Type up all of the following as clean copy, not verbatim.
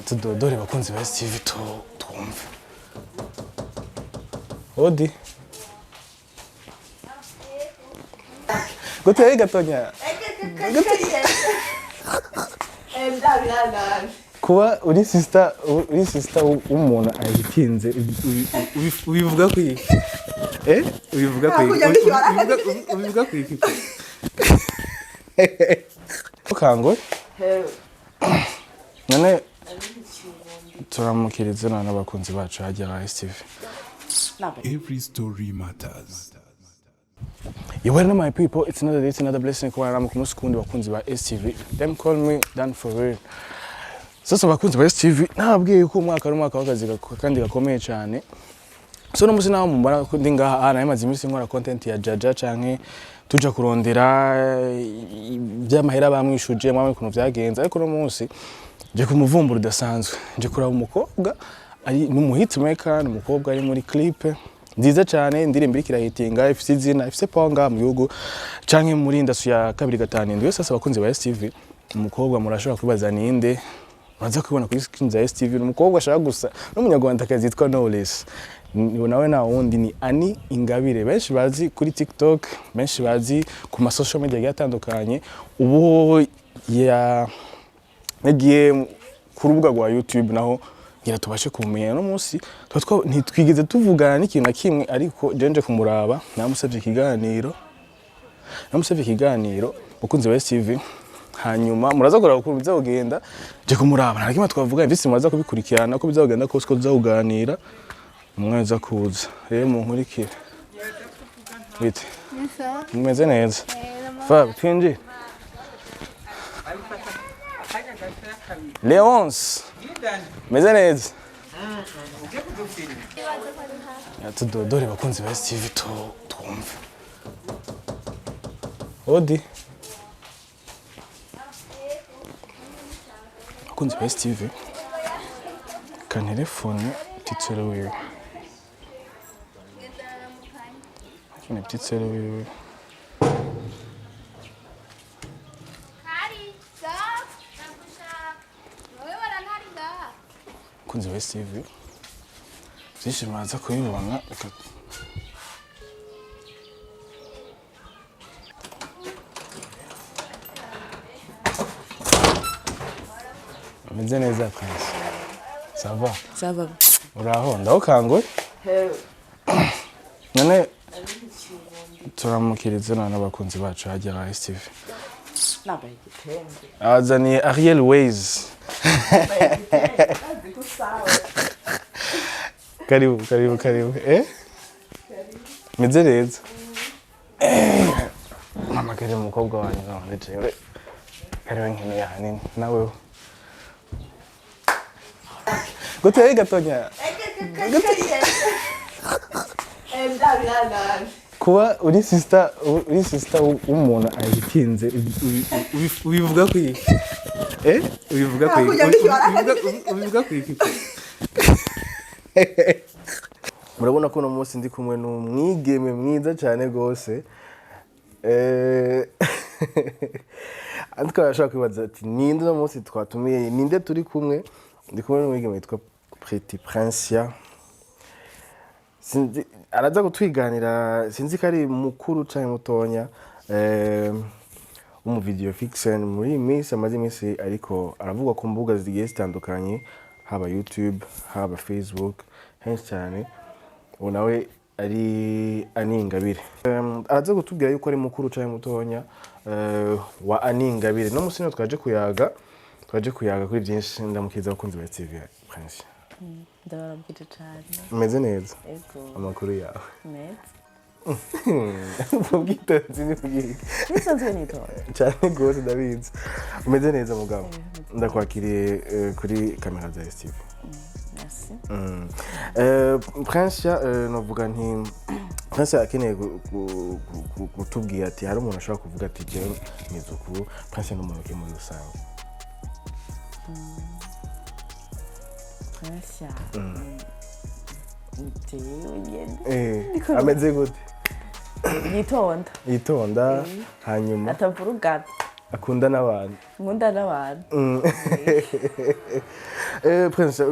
Tudodore bakunzi ba STV twumve. Odi. Gute gatonya. Kuba uri sister, uri sister w'umuntu ayitinze, ubivuga ku iki? Eh? Ubivuga ku iki? Ubivuga ku iki? Ukangwe? None turamukiriza n'abakunzi bacu hajya ba STV. Every story matters. You well know my people, it's another day, it's another blessing kubana namwe ku munsi kuwundi, bakunzi ba STV. Them call me Dan for real. Sasa bakunzi ba STV, nababwiye ko umwaka ari umwaka w'akazi kandi gakomeye cyane. So no musi naho mumbona ko ndi ngaha, aha nari maze iminsi nkora content ya Jaja canke tuja kurondera ivy'amahera bamwishuje, mwamwe ukuntu vyagenze, ariko no munsi nje ku muvumburo udasanzwe, nje kuraba umukobwa ari n'umu hitmaker, ni umukobwa ari muri clip nziza cyane, indirimbo iriko irahitinga, ifise izina, ifise power ngaha mu gihugu canke muri industry ya 257. Sasa abakunzi ba STV, umukobwa murashobora kwibaza ninde, muraza kubibona kuri screen za STV, ni umukobwa ashaka gusa n'umunyarwandakazi yitwa Knowless. Ni nawe nta wundi, ni Annie Ingabire, benshi bazi kuri TikTok, benshi bazi ku ma social media agiye atandukanye. Ubu ya yagiye ku rubuga rwa YouTube naho ngira tubashe kumumenya. No munsi tuba ntitwigeze tuvugana n'ikintu na kimwe, ariko je nje kumuraba, namusabye ikiganiro, namusabye ikiganiro, mukunzi wa STV. Hanyuma muraza kuraba ukuntu bizagenda. Je kumuraba, nta kimwe twavuga, vyose muraza kubikurikirana uko bizagenda kose, ko tuzakuganira umwanya uza kuza. Rero munkurikire. Bite, mumeze neza? Fab, twinjire. Leonce, meze neza? Tudodore bakunzi ba STV twumve. Odi. Bakunzi ba STV, kantelefone petite sœur wiwe. Telefone petite sœur wiwe. Bakunzi ba STV, byinshi muraza kubibona. Reka ameze neza. Prince, ça va? Ça va. Uraho, ndawukanguye. None turamukiriza n'abakunzi bacu hajya ba STV. Nambaye igitenge. Abazaniye Ariel Ways. Karibu, karibu, karibu. Eh, meze neza. Mama, karibu umukobwa wanjye none jewe karibu, nkeneye ahanini nawe gute gatonya. Kuba uri sister, uri sister w'umuntu ayitinze, ubivuga ku iki? Eh, ubivuga ku iki? Ubivuga ku iki? Murabona ko uno munsi ndi kumwe n'umwigeme mwiza cyane rwose. Ariko arashobora kwibaza ati: "Ninde uno munsi twatumiye? Ninde turi kumwe?" Ndi kumwe n'umwigeme witwa Pretty Princia. Sinzi, araza kutwiganira, sinzi ko ari mukuru canke mutonya, w'umu video fiction. Muri iyi minsi amaze iminsi ariko aravugwa ku mbuga zigiye zitandukanye, haba YouTube, haba Facebook, henshi cyane. Ubu nawe ari Annie Ingabire. Araza kutubwira yuko ari mukuru canke mutonya wa Annie Ingabire. No musi niho twaje kuyaga kuri byinshi. Ndamukiza abakunzi ba TV, Prince. Ndabarabwira cyane. Umeze neza? Ego. Amakuru yawe? Neza. Ubwitonzi ni bwiki? Nisanzwe nitonda. Cyane rwose, ndabizi. Umeze neza mugabo? Ndakwakiriye kuri kamera za STV. Merci. Prince, novuga nti Prince akeneye kutubwira ati hari umuntu ashobora kuvuga ati: "Jewe meze uku." Prince ni umuntu ki muri rusange? Prince jewe nyene. Ameze gute? Yitonda. Yitonda, hanyuma? Atavurugana. Akunda n'abantu. Nkunda n'abantu. Prince,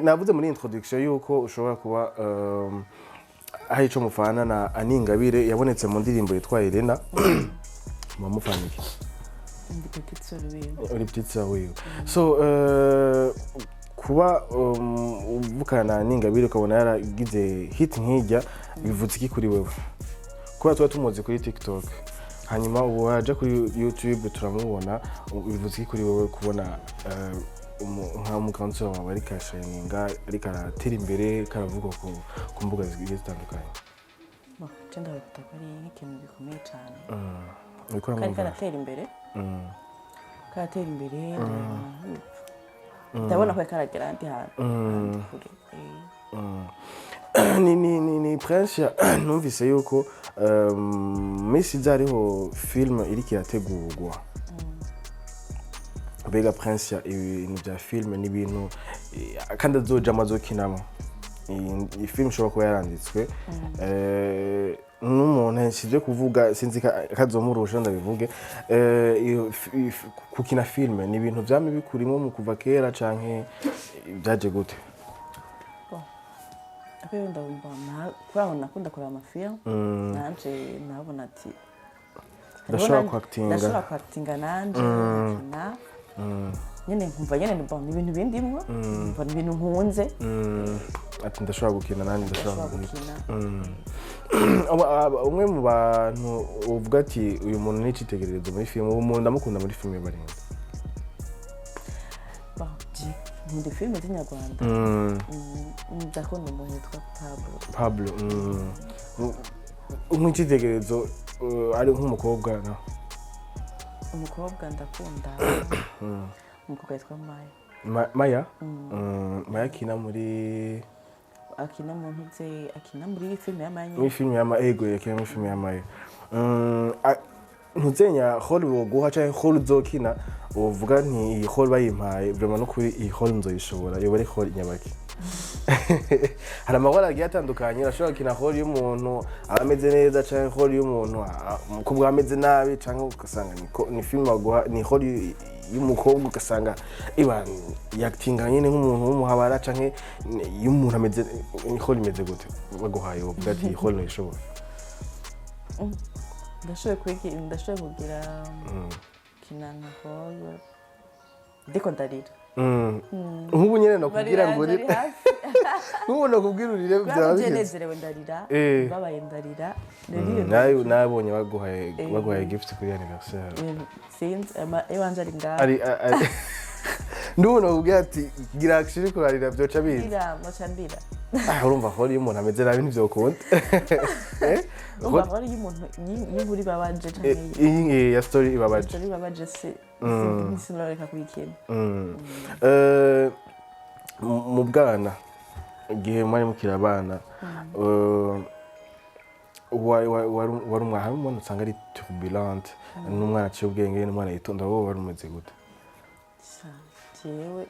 navuze muri introduction yuko ushobora kuba hari ico mufana na Aningabire yabonetse mu ndirimbo yitwa Elena. Mufana iki? Ndi petite sœur wiwe. Uri petite sœur wiwe. So kuba uvukana na Ningabire, ukabona yaragize hit nk'ijya, bivuze iki kuri wewe? Kuba tuba tumuzi kuri TikTok, hanyuma ubu waja kuri YouTube turamubona, bivuze iki kuri wewe kubona nka umukanseri wawe ariko arashininga, ariko aratera imbere, ariko aravugwa ku mbuga zigiye zitandukanye? Bon, je ndabifata ko ari nk'ikintu gikomeye cyane. Uriko Kari uramwumva? karatera imbere, karatera imbere, ndabona ko karagera ahandi hantu, ahandi kure. Ni Prince numvise yuko minsi iza hariho film iriko irategurwa. Mbega Prince, ibintu bya film ni ibintu kandi azojamo, azokinamo? Iyi film ishobora kuba yaranditswe n'umuntu nsivyo kuvuga, sinzi kazomurusha ndabivuge. Iyo gukina film ni ibintu vyamye bikurimo mu kuva kera, canke byaje gute? Bon, après ndabona kuri aho nakunda kureba amafilm, nanje nabona ati Ndashobora kwactinga. Ndashobora kwactinga nanje nkakina nyene, nkumva nyene ni bon, ni ibintu bindimwo, nkumva ni ibintu nkunze. Ati ndashobora gukina nanjye, ndashobora ndashobora gukina. Gukina. Umwe mu bantu uvuga ati uyu muntu ni icyitegererezo muri filime, uwo muntu ndamukunda muri filime barinda? Bon, je nkunda filime z'inyarwanda. Ndakunda umuntu yitwa Pablo. Pablo nk'icyitegererezo ari nk'umukobwa no? Umukobwa, ndakunda umukobwa yitwa Maya. Maya. Maya akina muri Akina mu ntuze, akina muri filime ya Maya. Muri filime ya Maya, ego, yakina muri filime ya Maya. Ntuzenya rôle woguha canke rôle uzokina, uvuga nti iyi rôle bayimpaye, vraiment no kuri iyi rôle nzoyishobora, yoba ari rôle nyabaki? Hari amabara agiye atandukanye, urashobora gukina rôle y'umuntu aba ameze neza, canke rôle y'umuntu umukobwa aba ameze nabi, canke ugasanga ni filime baguha ni rôle y'umukobwa, ugasanga iba yakitinga nyine nk'umuntu w'umuhabara, canke y'umuntu ameze. Ni rôle imeze gute baguhaye uvuga ati iyi rôle nayishobora? Ndashoboye kugira kina nka rôle ndiko ndarira. Nk'ubu nyine nakubwira ngo Marira urire. ari hafi. Nk'ubu nakubwira urire, Kubera byaba ko biheze. nezerewe ndarira, mbabaye ndarira. Rero iyo Nabonye baguhaye gift kuri anniversaire. Sinzi iwanje ari ngaho. Ari ndubona nakubwira ati gira action uriko urarira, byoca biza. Ndira, moca ndira. Ah, urumva rôle iyo umuntu ameze nabi ntivyokunda. Urumva rôle y'umuntu y'inkuru ibabaje canke Iyi ya story ibabaje. Story ibabaje, si sinoreka kuyikina. Mu bwana, igihe mwari mukiri abana, wari umwana, hari umwana usanga ari turbulente, n'umwana aciye ubwenge, n'umwana yitonda. Wowe wari umeze gute? Sha, jewe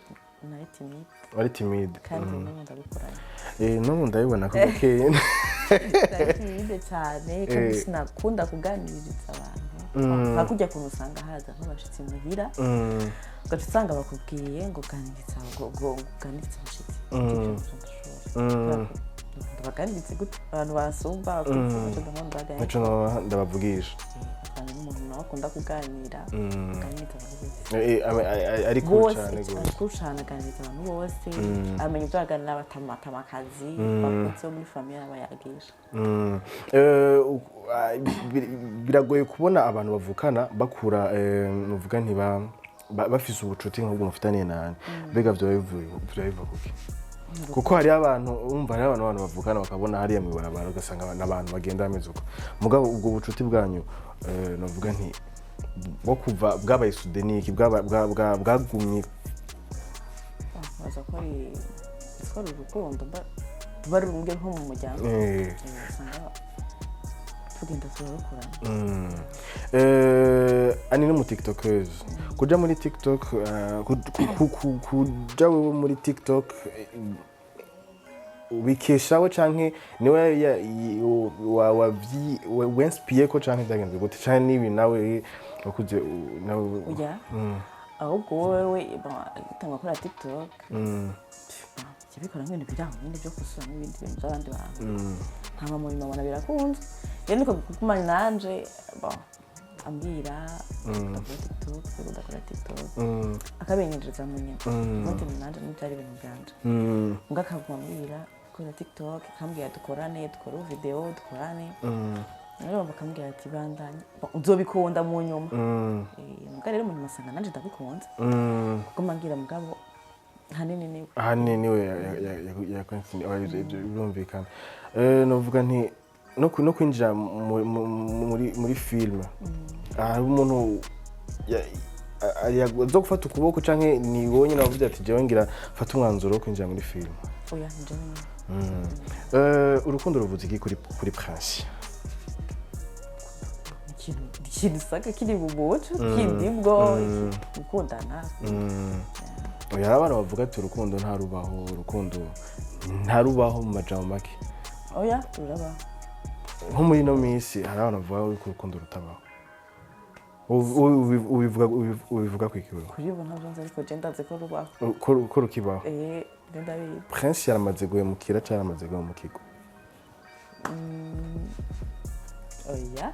nari timide. Wari timide? Kandi n'ubu ndabikoranye. N'ubu ndabibona ko bukeye. Nari timide cyane, kandi sinakunda kuganiriza abantu, nka kurya kuntu usanga haza nk'abashitsi muhira, ugaca usanga bakubwiye ngo ganiriza, ngo uganirize abashitsi. Ivyo bintu ndashobora. Ndabaganirize gute abantu basumba bakuze? Nico ndabona. Nico ndabavugisha. Usanga n'umuntu nawe akunda kuganira, aganiriza abantu bose. Ari cool Bose. Cyane gose. Ari cool cyane, aganiriza abantu bose, amenya ibyo aganira, abatamatamakazi bakunze bo muri famille abayagisha. Biragoye kubona abantu bavukana bakura, nuvuga ntiba bafise ubucuti nk'ubwo mufitaniye nani. Mbega vyoba biva kuki? Kuko hariyo abantu, urumva, hariyo abantu bavukana bakabona hariya mw'ibarabara, ugasanga n'abantu bagenda bameze uko. Mugabo ubwo bucuti bwanyu, novuga nti bwo kuva bwabaye sudeniki, bwagumye? Baza ko ari urukundo ruba ruri nko mu muryango. Usanga tugenda turarukurana. Ani no mu tiktokeuse, kuja muri TikTok, kuja wewe muri TikTok, ubikeshawe canke niwe winspiye ko, canke byagenze gute, canke nibi nawe Wakuze nawe? Oya, ahubwo wowe, bon, gutanga gukora TikTok, jya bikora nk'ibintu biri aho nyine byo gusura n'ibindi bintu by'abandi bantu. Nta mu nyuma mbona birakunze. Rero niko kugumana nanje, bon, ambwira ndakora TikTok, ndakora TikTok, akabinyinjiriza mu nyuma. Ubundi nanje ntibyari ibintu byanje, mbwa akaguma ambwira gukora TikTok, akambwira dukorane, dukore video, dukorane. Rero bakambwira ati bandanye. Bon, uzobikunda mu nyuma. Mbwa rero mu nyuma asanga nanje ndabikunze, kuko mbwira mugabo hanini niwe. Ahanini niwe yakonsinye. Ibyo birumvikana. Novuga nti no kwinjira muri filime, hari umuntu zo gufata ukuboko, canke ni wowe nyine wavuze ati jewe ngira fata umwanzuro wo kwinjira muri filime? Oya, ni jewe nyine. Urukundo ruvuze iki kuri Prince? Ikintu usanga kiri mu muco, kindibwo gukundana. Oya, hari abantu bavuga ati urukundo ntarubaho, urukundo ntarubaho mu majambo make. Oya, rurabaho. Nko muri ino minsi hari abantu bavuga ko urukundo rutabaho. Ubivuga ku iki wewe? Kuri ubu ntabyo nzi, ariko je ndazi ko rubaho. Ko rukibaho? Eh, je ndabizi. Prince yaramaze guhemukira cyangwa yaramaze guhemukirwa? Oya,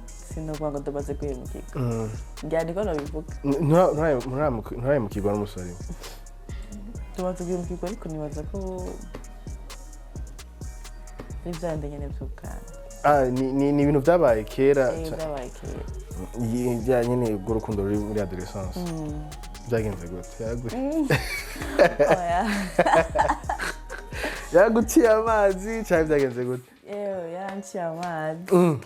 sinovuga ngo ndamaze guhemukirwa, ngira niko nobivuga. Nturahemukirwa n'umusore we? Tumaze guhemukirwa, ariko nibaza ko ari bya bindi nyene vy'ubwana. Ah, ni ibintu byabaye kera? Eh, byabaye kera. Bya nyine ubwo urukundo ruri muri adolescence. Byagenze gute? Oya. Yaguciye amazi cyangwa byagenze gute? Yewe, yanciye amazi.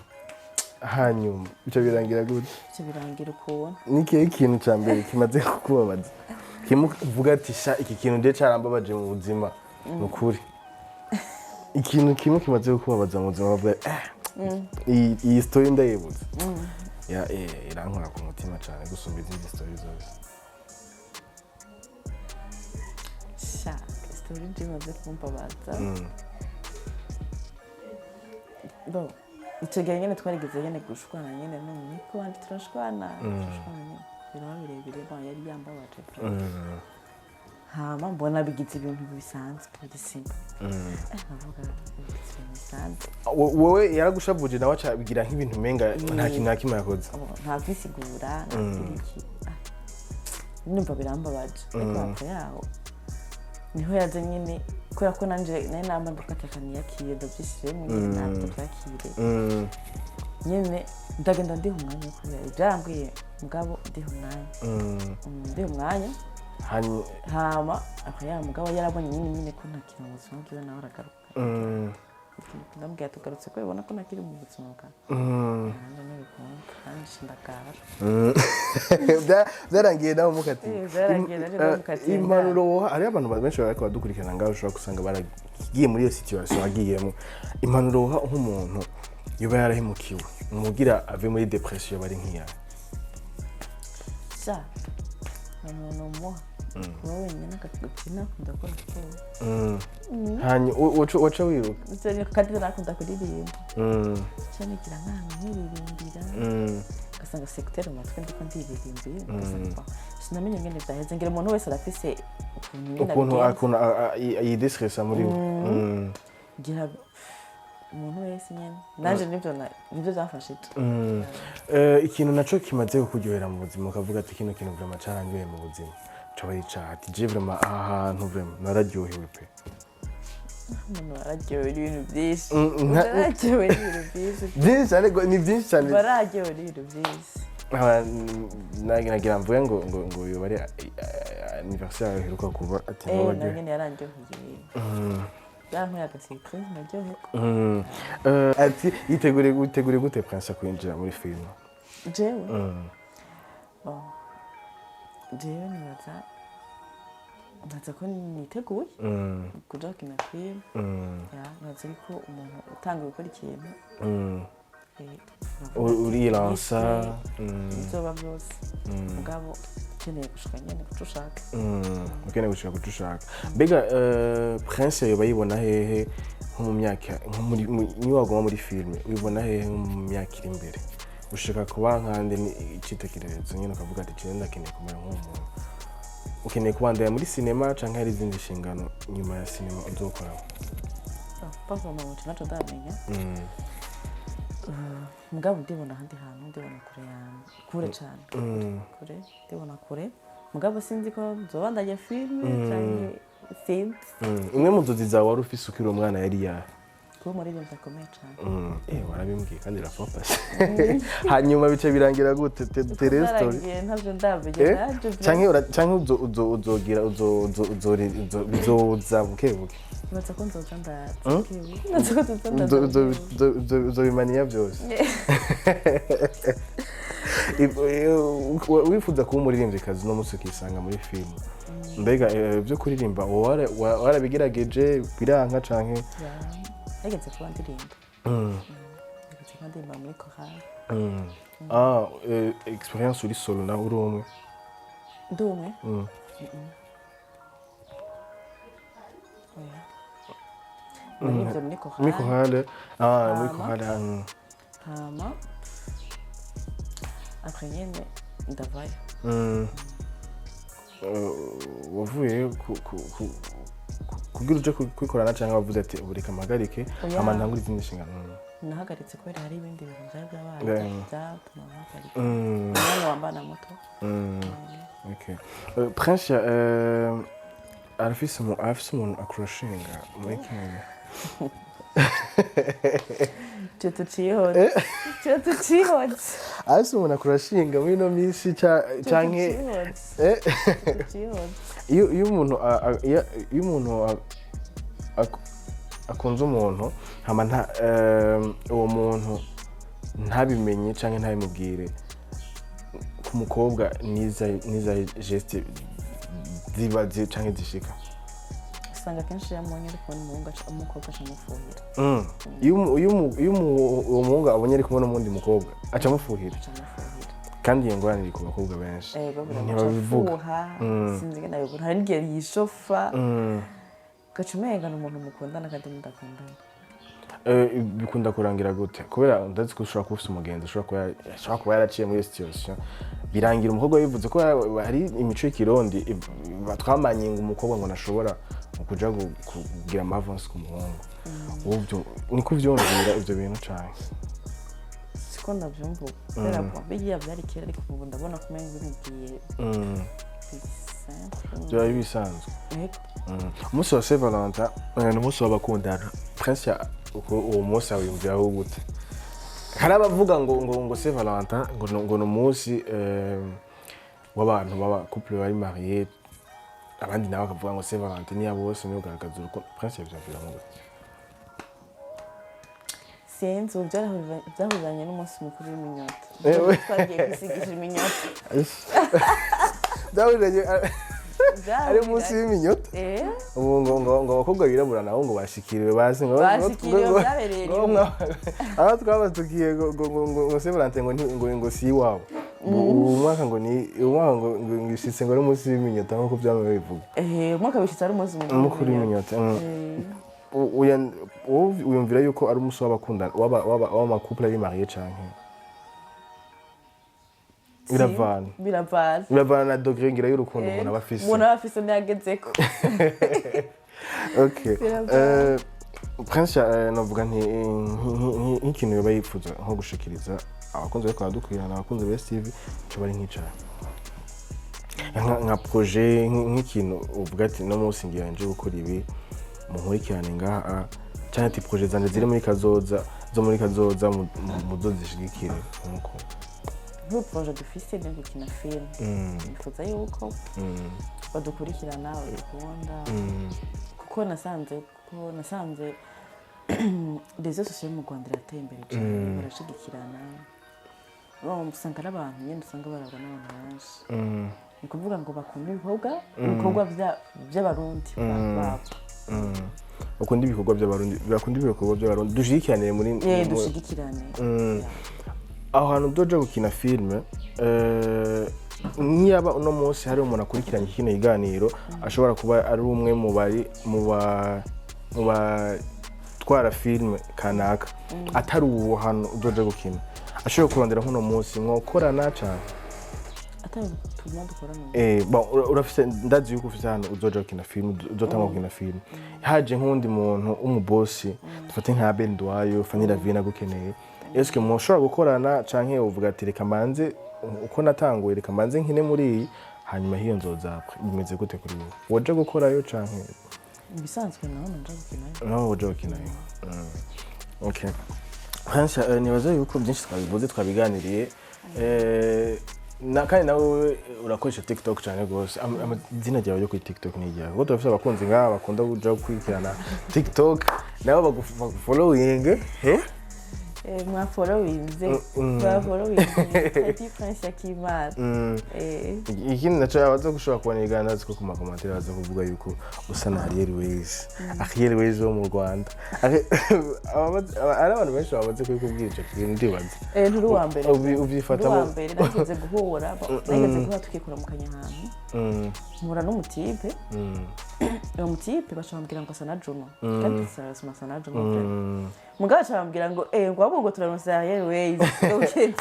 Hanyuma icyo birangira gute? Ivyo birangira ukuntu. Ni ikihe kintu cya mbere kimaze kukubabaza, kimuvuga ati sha, iki kintu nje carambabaje mu buzima? Ni ukuri, ikintu kimwe kimaze kukubabaza mu buzima, bavuga iyi story ndayibutse, ya irankora ku mutima cyane gusumba izindi story zose. Sha, story nje imaze kumbabaza. Bo, icyo gihe nyine twarigeze nyine gushwana nyine n'umuniko wanje, turashwana nyine, biraba birebire. Bon, yari yambabaje pe. Hama mbona bigize ibintu bisanzwe, biri simple. Navuga bigize ibintu bisanzwe. Wowe yaragushavuje, nawe aca bigira nk'ibintu umenga nta kintu na kimwe yakoze. Abo, nta kwisigura, nta kiriki. Ah, numva birambabaje, ariko après yaho niho yaje nyine, kubera ko nanje nari namaze gufata niyakire, ndabyishiremo nyine, ntabwo byakire. Nyine ndagenda ndiha umwanya wo kubera byarambwiye, mugabo ndiha umwanya. Ndiha umwanya. Hama après ya mugabo yarabonye nyine ko ntakiri mu buzima bwiwe, nawe aragaruka. Ndamubwira tugarutse ko bibona ko ntakiri mu buzima bwawe. Nanjye ntibikunda kandi ndagara. Byarangiye nawe mukatiye? Eh, byarangiye naje ndamukatiye. Impanuro woha, hariho abantu benshi bariko badukurikirana ngaho, ushobora gusanga baragiye muri iyo situation wagiyemo. Impanuro woha nk'umuntu yoba yarahemukiwe, umugira ave muri dépression, bari nk'iyawe? Sha, umuntu umuha kuba wenyine, akagukina, akunda gukora siporo. Hanyuma waca wiruka? Ivyo kandi narakunda kuririmba. Nca nigira nk'ahantu nkiririmbira, ugasanga écouteurs mu matwi, ndiko ndiririmbiye, ugasanga sinamenye ingene vyaheze. Ngira umuntu wese arafise ukuntu nyene ukuntu abigenza. Ukuntu yidestressa muri we. Ngira umuntu wese nyene, nanje nivyo vyamfashije. Ikintu naco kimaze kukuryohera mu buzima, ukavuga ati kino kintu vraiment carandyoheye mu buzima, coba ari icaha, ati je vraiment aha hantu vraiment nararyohewe pe? Umuntu araryohewe n'ibintu byinshi. Araryohewe n'ibintu byinshi. Byinshi cyane, ni byinshi cyane. Bararyohewe n'ibintu byinshi. Nagira mvuge ngo yoba ari anniversaire yawe iheruka kuba, ati ngo Eh, nawe baryohe. nyene yarandyoheye, yarankoreye agasurprise, ndaryoherwa. Ati yitegure gute Prince kwinjira muri filime? Jewe, bon, jewe nibaza ko niteguye kuja gukina filime. Ya, nibaza ko umuntu utanga gukora ikintu, uravuga ati, urilansa. Bizoba byose, mugabo ukeneye gushika nyene kuco ushaka. Ukeneye gushika kuco ushaka. Mbega Prince yoba yibona hehe nko mu myaka, nko muri niba waguma muri filime, ubibona hehe nko mu myaka iri imbere? Ushaka kuba nkande? Ni icyitegererezo nyine, ukavuga ati: "Jewe ndakeneye kumera nk'uwo muntu." Ukeneye kubandanya muri sinema canke hari izindi nshingano nyuma ya sinema uzokora? Bavoma mu naco ndamenya. Mugabo ndibona ahandi hantu, ndibona kure yanjye, kure cane, kure, ndibona kure. Mugabo sinzi ko nzobandanya filime canke sinzi. Imwe mu nzozi zawe wari ufise ukiri umwana yari yahe? Kuba umuririmbyi akomeye cane. Warabimbwiye kandi irafafashe. Hanyuma bice birangira gute? Tell story. Byaragiye, ntabyo ndamenya. Nabyo. Canke uzogira bizoza buke buke? Nibaza ko nzoza ndaza, nibaza ko nzoza ndaza. Uzobimaniya byose. Wifuza kuba umuririmbyikazi, uno munsi ukisanga muri filime. Mbega byo kuririmba warabigerageje biranka canke? Nageze kuba ndirimba, nageze kuba ndirimba muri chorale. Ah, experience uri solo nawe uri umwe? Ndi umwe. Oya, naririmbye muri Muri chorale. Chorale, ah, muri Hama. chorale. Hama après nyene ndavayo. Wavuye kugira uje kwikorana canke wavuze ati: "Ubu reka mpagarike Oya. hama ntangure izindi nshingano"? Nahagaritse kubera hari ibindi bintu byari byabaye byatuma mpagarika, umwanya wambana muto. Okay. Prince arafise umuntu akurashinga muri Kenya? Icyo tucihoze, icyo tucihoze. Arafise umuntu akurashinga muri ino minsi canke? Tucihoze. Tucihoze. Iyo umuntu akunze umuntu, hama nta uwo muntu ntabimenye canke ntabimubwire, ku mukobwa niza geste ziba canke zishika? Usanga akenshi iyo amubonye ari kubona umuhungu, umukobwa acamufuhira. Iyo uwo muhungu abonye ari kumwe n'umundi mukobwa, aca amufuhira? Acamufuhira. Kandi iyo ngorane iri ku bakobwa benshi. Ego. Ntibabivuga. Biramucafuha, sinzi ingene nabibona. Hari n'igihe yishofa, ugaca umenga ni umuntu mukundana kandi mudakundana. Bikunda kurangira gute? Kubera ndazi ko ushobora kuba ufite umugenzi ashobora kuba yaraciye muri iyo situation, birangira umukobwa yivuze ko hari imico y'ikirundi twamanye ngo umukobwa ngo ntashobora kuja kugira ama avance ku muhungu. Wowe niko uvyumvira ivyo bintu cane? Siko ndabyumva ubu, kubera ko biriya byari kera, ariko ubu ndabona ko umenga bimubwiye simple. Byaba bisanzwe. Yego. Umunsi wa Saint Valentin ni umunsi w'abakundana. Prince uwo munsi awiyumviraho gute? Hari abavuga ngo Saint Valentin ngo ni umunsi w'abantu baba couple bari marié, abandi nabo bakavuga ngo Saint Valentin ni abo bose, niyo kugaragaza urukundo. Prince yavyumviramo gute? Sinzi, ubu byahuriranye n'umunsi mukuru w'iminyota. Ewe. Twagiye kwisigisha iminyota. Byahuriranye ari munsi y'iminyota? Eh. Ubu ngo abakobwa birabura nabo ngo bashikiriwe bazi ngo Bashikiriwe, byabereye ngo rimwe. Aho twabatukiye ngo Saint Valentin ngo si iwabo. Ubu mwaka ngo ni uyu mwaka ngo ishitse ngo ari munsi y'iminyota nk'uko byama bivuga. Eh, umwaka wishitse ari umunsi mukuru. Mukuru w'iminyota. Eh. Wowe wiyumvira yuko ari umunsi w'abakundana, w'ama couple ari marié, canke biravana? Biravana. Biravana na degré ngira y'urukundo umuntu aba afise. Umuntu aba afise ntiyagezeko. Okay. Biravana. Prince, navuga nti nk'ikintu yoba yifuza nko gushikiriza abakunzi bariko baradukurikirana, abakunzi ba STV, coba ari nk'icaha nka projet, nk'ikintu uvuga ati: "No munsi ngira nje gukora ibi, munkurikirane ngaha", canke ati: "Projet zanje ziri muri kazoza, zo muri kazoza, muzozishigikire nkuko." Nk'ubu projet dufise ni gukina filime. Nifuza yuko badukurikirana, badukunda, kuko nasanze réseaux sociaux mu Rwanda irateye imbere cyane, barashigikirana. Usanga ari abantu nyine usanga barabwa n'abantu benshi, ni ukuvuga ngo bakunda ibikorwa by'Abarundi babo. Bakunda ibikorwa by'Abarundi, bakunda ibikorwa by'Abarundi, dushigikiranire muri Dushigikirane. Aho hantu doja gukina filime, niyaba uno munsi hari umuntu akurikiranye kino kiganiro, ashobora kuba ari umwe mu bari mu batwara filime kanaka, atari uwo hantu udoja gukina, ashobora kuba ari umuntu ashobora kuba Ashobora kurondera nk'uno munsi mwokorana cane? Atari tuguma dukorana? Bon, urafise, ndazi yuko ufise ahantu uzoja gukina film, uzotanga gukina film. Haje nk'uwundi muntu w'umubosi, dufate nka Ben Duayo, Fanny Lavine, agukeneye, eske mushobora gukorana, canke uvuga ati: "Reka mbanze uko natanguye, reka mbanze nkine muri iyi, hanyuma hiyo nzoza après"? Bimeze gute kuri wowe? Woja gukorayo canke? Mu bisanzwe naho nja gukinayo. Naho woja gukinayo. Okay, Prince, nibaza yuko byinshi twabivuze, twabiganiriye. Na kandi nawe urakoresha TikTok cyane rwose. Izina ryawe ryo kuri TikTok ni iryawe, kuko turafite abakunzi ngaha bakunda kuja gukurikirana TikTok, nabo bagufollowing, eh? Mwafollowinze, mwafollowinze Petit Prince Akimana. Ikindi naco, abaza gushobora kubona ibiganiro ko ku ma commentaires baza kuvuga yuko usa na Ariel Wayz, Ariel Wayz wo mu Rwanda. Ari abantu benshi bamaze kubikubwira ico kintu, ndibaza. Nturi uwa mbere. Ubyifatamo? Nturi uwa mbere. Nageze guhura tukikuramukanya ahantu, mpura n'umu type. Uwo mu type baca bambwira ngo asa na Juno, kandi asa na Juno pe. Mugabo baca bambwira ngo ngo ahubwo ngo turaronse Ariel Wayz.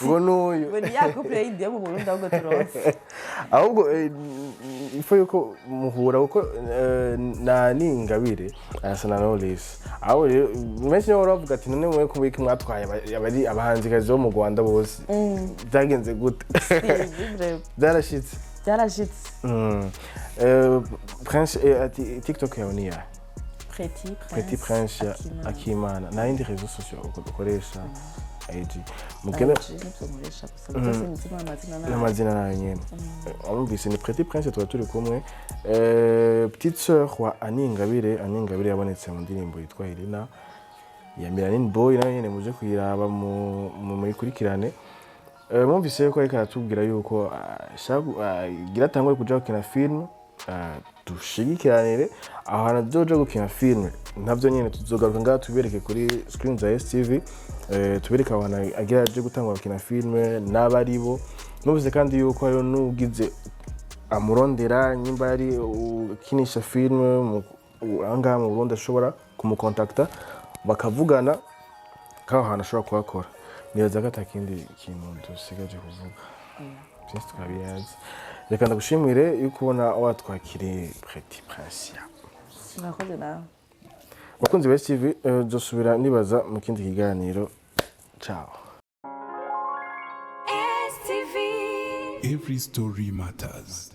Ngo n'uyu. Ngo ni ya couple yindi yo mu Burundi ahubwo turonse. Ahubwo ifo yuko muhura, kuko na Ningabire arasa na Knowless. Aho rero benshi nibo bavuga ati: "None mwe kubiki mwatwaye abari abahanzikazi bo mu Rwanda bose, byagenze gute?" Sinzi vraiment. Byarashitse. Byarashitse. Prince, ati TikTok yawe ni yahe? Petit Petit Prince Akimana. Akimana. Nta yindi réseaux sociaux ukoresha? IG mugende. IG nibyo nkoresha gusa, byose nzi n'amazina nayo. N'amazina nayo nyene. Wumvise, ni Petit Prince tuba turi kumwe. Petite sœur wa Annie Ingabire. Annie Ingabire yabonetse mu ndirimbo yitwa Helena ya Melanin Boy, nayo nyene muje kuyiraba muyikurikirane. Mwumvise yuko ariko aratubwira yuko agira atangure kuja gukina film. Dushigikiranire aho hantu azoja gukina film, navyo nyene tuzogaruka ngaha tubereke kuri screen za STV, tubereke aho hantu agira aje gutangura gukina film n'abaribo. Numvise kandi yuko hariho n'ugize amurondera, nyimba ari ukinisha film aha ngaha mu Burundi, ashobora kumukontakta bakavugana k'aho hantu ashobora kuhakora. Nibaza ko atakindi kintu dusigaje kuvuga, byinshi twabiyazi. Reka ndagushimire yuko ubona watwakiriye, Petit Prince. Mwakoze nawe. Bakunzi ba STV, dusubira nibaza mu kindi kiganiro. Ciao. STV. Every story matters.